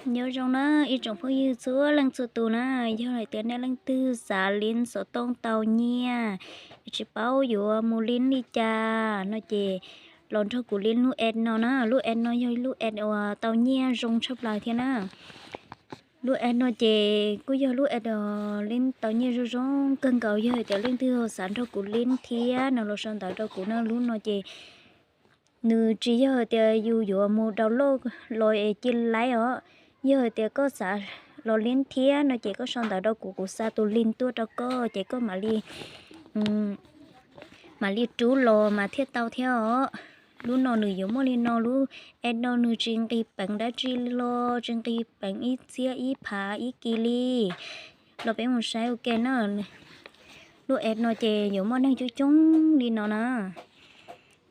Nyob zoo na ib tsoom phooj ywg txhua leej txhua tus na, yog hais tias nej leej twg xav lib xov tooj tau nyiaj, tsis paub yuav mus lib li cas no ces los nrog kuv lib lub app no na. Lub app no yog lub app uas tau nyiaj zoo tshaj plaws thiab na. Lub app no ces kuj yog lub app uas lib tau nyiaj zoo zoo kawg nkaus. Yog hais tias leej twg xav nrog kuv lib thiab no los sau ntawv rau kuv na. Lub no ces nws tsis yog hais tias yus yuav mus download los es cia li lib os. Yog hais tias koj xav los lib thiab no ces koj sau ntawv rau kuv, kuv xa tus link tuaj rau koj ces koj mam li mam li rub los mas thiaj tau thiab os. Lub no nws yuav muaj li no, lub app no nws tsis nqis peev dab tsi li los, tsis nqis peev ib txhiab ib phav ib kis li. Los peb mus saib ua ke na. Lub app no ces yuav muaj neeg coob coob li no na.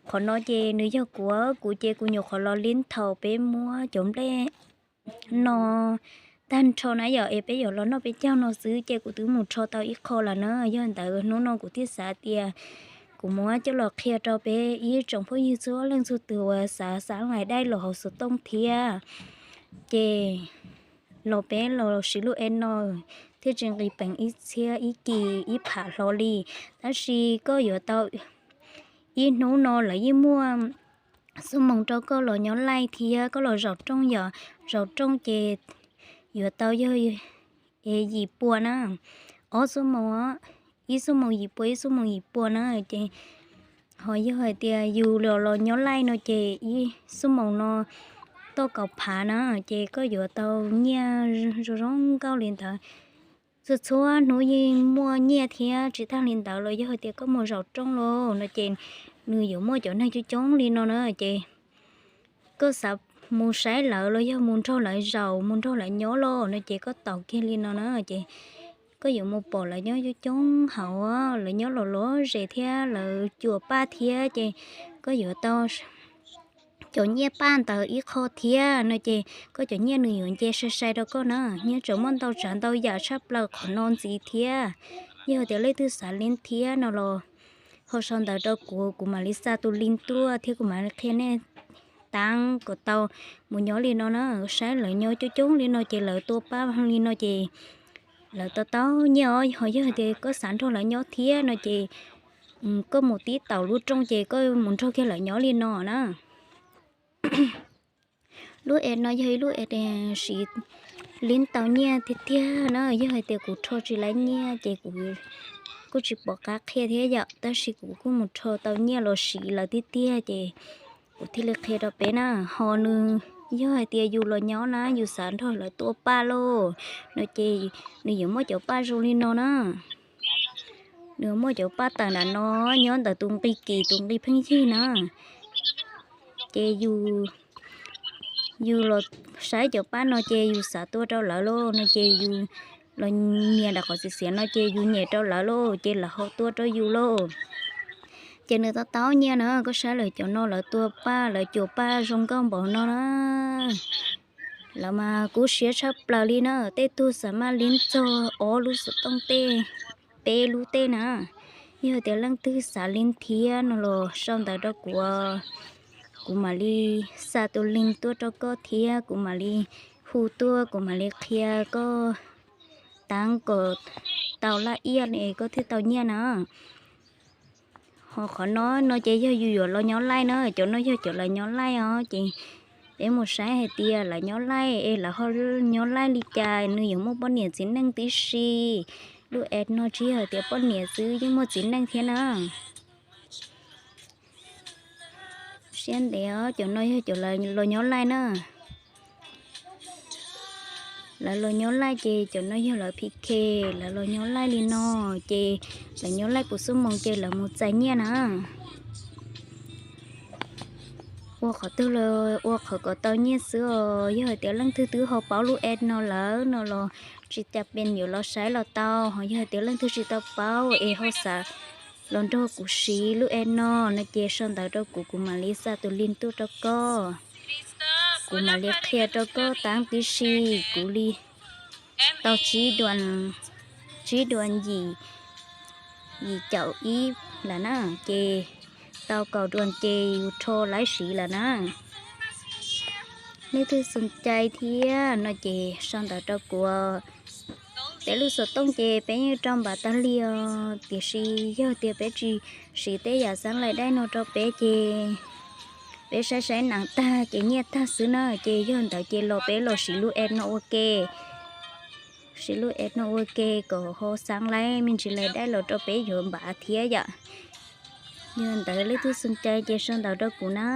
Qhov no ces nws yog kuv, kuv ces kuv nyuam qhuav los lib thaum peb muab cov nplej no tag nrho na yom, es peb yuav los noj peb caug no xwb ces kuv twb mus rho tau ib qho lawm na. Yog ntawd hnub no kuv thiaj xav tias kuv muab coj los qhia rau peb ib tsoom phooj ywg txhua leej txhua tus uas xav xa lais dai los hauv xov tooj thiab. Ces los peb los siv lub app no thiaj tsis nqis peev ib txhiab ib kis ib phav hlo li. Tab sis koj yuav tau, ib hnub no lawv yeej muaj xuab moos rau koj los nyob laij thiab koj los zaum rooj yom. Zaum rooj ces yuav tau yog yim pua na, ob xuab moos, ib xuab moos yim pua, ib xuab moos yim pua na. Ces ho yog hais tias yus los los nyob laij no ces ib xuab moos no toj kaum phav na, ces koj yuav tau nyiaj zoo zoo nkauj li ntawd. Txhua txhua hnub yeej muaj nyiaj thiab. Tsis tag li ntawd los yog hais tias koj mus zaum rooj los no ces nws yuav muaj cov neeg coob coob li no na. Ces koj xav mus saib lawv los yog mus nrog lawv zaum, mus nrog lawv nyob los no ces koj taus kiag li no na, ces koj yuav mus pom lawv nyob coob coob hauv, lawv nyob los lom zem thiab lawv cuam paj thiab. Ces koj yuav tau cov nyiaj paj ntawd ib qho thiab no ces koj cov nyiaj nws yuav nce sai sai rau koj na. Nyiaj tseem muaj ntau tsav ntau yam tshaj plaws qhov no ntxiv thiab. Yog tias leej twg xav lib thiab no los ho sau ntawv rau kuv, kuv mam li xa tus link tuaj thiab kuv mam li qhia nej tab kom tau mus nyob li no na. Saib lawv nyob coob coob li no ces lawv tua paj li no ces lawv tau tau nyiaj os. Ho yog tias koj xav nrog lawv nyob thiab no ces koj mus tib taum lub rooj ces koj mus nrog kiag lawv nyob li no na. Lub app no yog ib lub app siv lib tau nyiaj tiag tiag na. Yog hais tias kuv rho tsis laib nyiaj ces kuv kuj tsis pom qab qhia thiab yom, tab sis kuv kuj mus rho tau nyiaj los siv lawv tiag tiag ces kuv thiaj li qhia rau peb na. Ho nws, yog hais tias yus los nyob na, yus xav nrog lawv tua paj lauj no ces nws yuav muaj cov paj zoo li no na. Nws muaj cov paj tawm nram no nyob ntawm tus nqi kim tus nqi pheej yig na. Ces yus los saib cov paj no ces yus xav tua rau lawv lauj no ces yus los nias nram qhov xiav xiav no ces yus nyem rau lawv lauj ces lawv ho tua rau yus lauj. Ces nws tau tau nyiaj na. Koj saib lawv cov no lawv tua paj lawv cuam paj zoo nkauj npaum no na. Lawv mas kub siab tshaj plaws li na. Tej tug xav maj lib txog ob lub xov tooj tej, peb lub tej na. Yog tias leej twg xav lib thiab no los sau ntawv rau kuv, kuv mam li xa tus link tuaj rau koj thiab kuv mam li hu tuaj, kuv mam li qhia koj tab kom tau laj iaj es koj thiaj tau nyiaj na. Ho qhov no no ces yog yus yuav los nyob laij na, cov no yog cov lawv nyob laij os. Ces peb mus saib hais tias lawv nyob laij es lawv ho nyob laij li cas, nws yuav muaj poj niam txiv neej tib si. Lub app no tsis yog hais tias poj niam xwb, yeej muaj txiv neej thiab na. Siab ntev os, cov no yog cov lawv los nyob laij na. Lawv los nyob laij ces cov no yog lawv P K, lawv los nyob laij li no ces lawv nyob laij puv xuab moos ces lawv mus txais nyiaj na. Ua qhov twg los ua qhov kom tau nyiaj xwb os. Yog hais tias leej twg twb ho paub lub app no lawm no los tsis tas pes yuav los saib los tau. Ho yog hais tias leej twg tsis tau paub es ho xav los nrog kuv siv lub app no no ces sau ntawv rau kuv, kuv mam li xa tus link tuaj rau koj. Kuv mam li qhia rau koj tab tib si. Kuv li tau tsib dua, tsib dua yim, yim caum ib lawm na, ces tau kaum dua ces yus rho laib siv lawm na. Leej twg xom cai thiab no ces sau ntawv rau kuv. Peb lub xov tooj ces peb yeej rau npav tag li os, tiam sis yog tias peb tsis siv tej yam xab lais daij no rau peb ces peb saib saib nas tag ces nyiaj tag xwb na, ces yog ntawd ces los peb los siv lub app no ua ke. Siv lub app no ua ke kom ho xab lais me ntsis lais daij los rau peb yuav npav thiab yom. Yog ntawd leej twg xom cai ces sau ntawv rau kuv na.